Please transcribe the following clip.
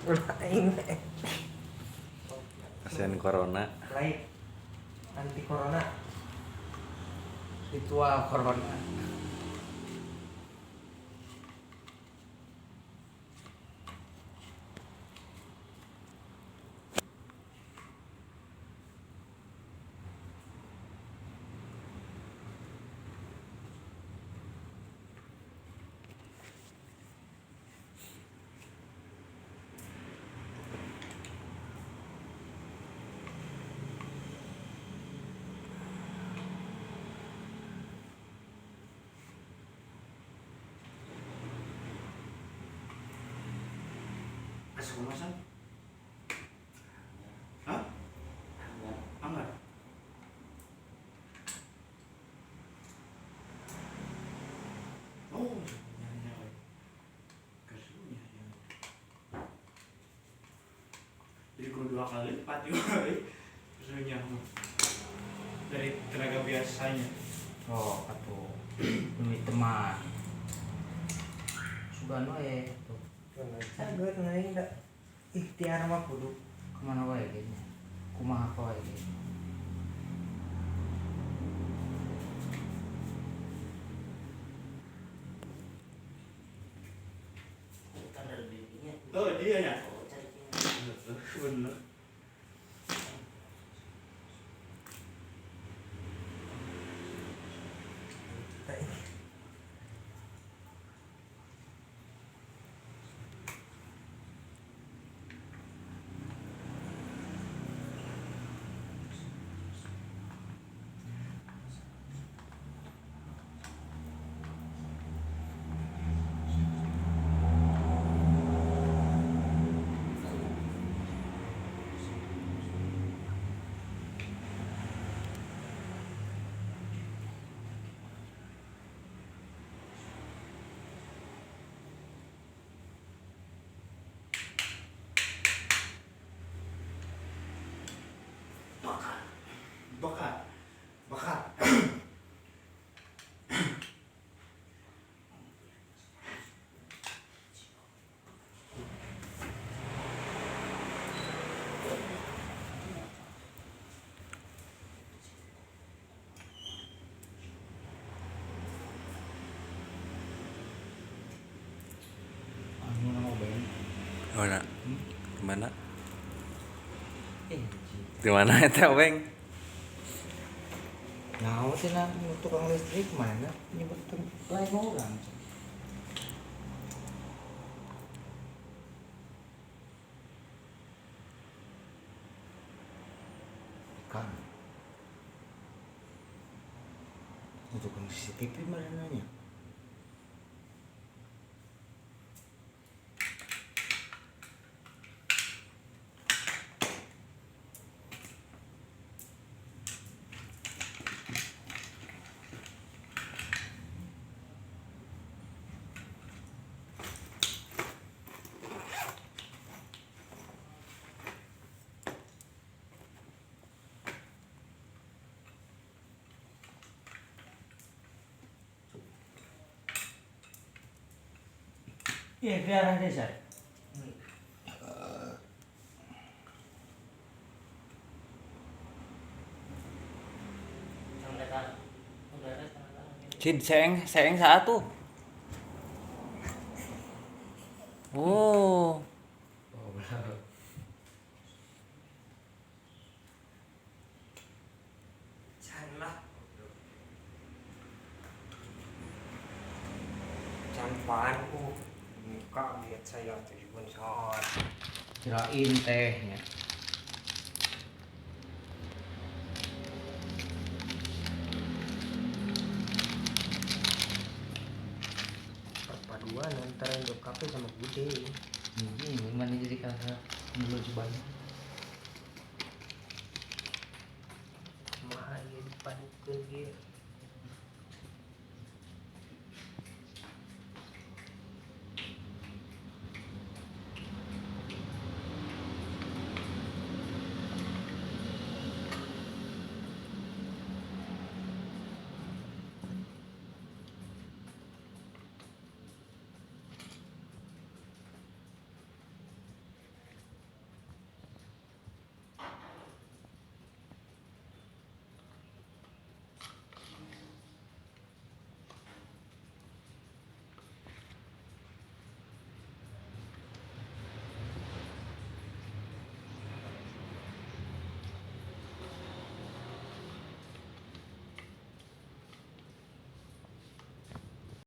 Lain. Pasien corona. Lain. Anti corona. Ritual corona. Kemasan? Hah? Anggar. Oh, jadi kurang 2 kali lipat juga dari tenaga biasanya. Oh, atuh demi teman. Sugan wae tuh. Cager naik dah. Ikhtiar mah kudu kemana wae kayaknya. Kumaha wae kayaknya. Oh, dia ya. Bener. Bakar. Mana? Gimana? Di mana eta, Beng? Nah, tina tukang listrik mana nyebut lain orang. Kan. Tukang CCTV mana nanya? Iya, ke arah desa. Cid, seeng satu. Oh. Oh, benar. Can lah. Can panku. Muka lihat saya tujuan saat. Kirain tehnya. Perpaduan antara Indo Cafe sama Bude. Ini mana jadi kakak dulu cobanya.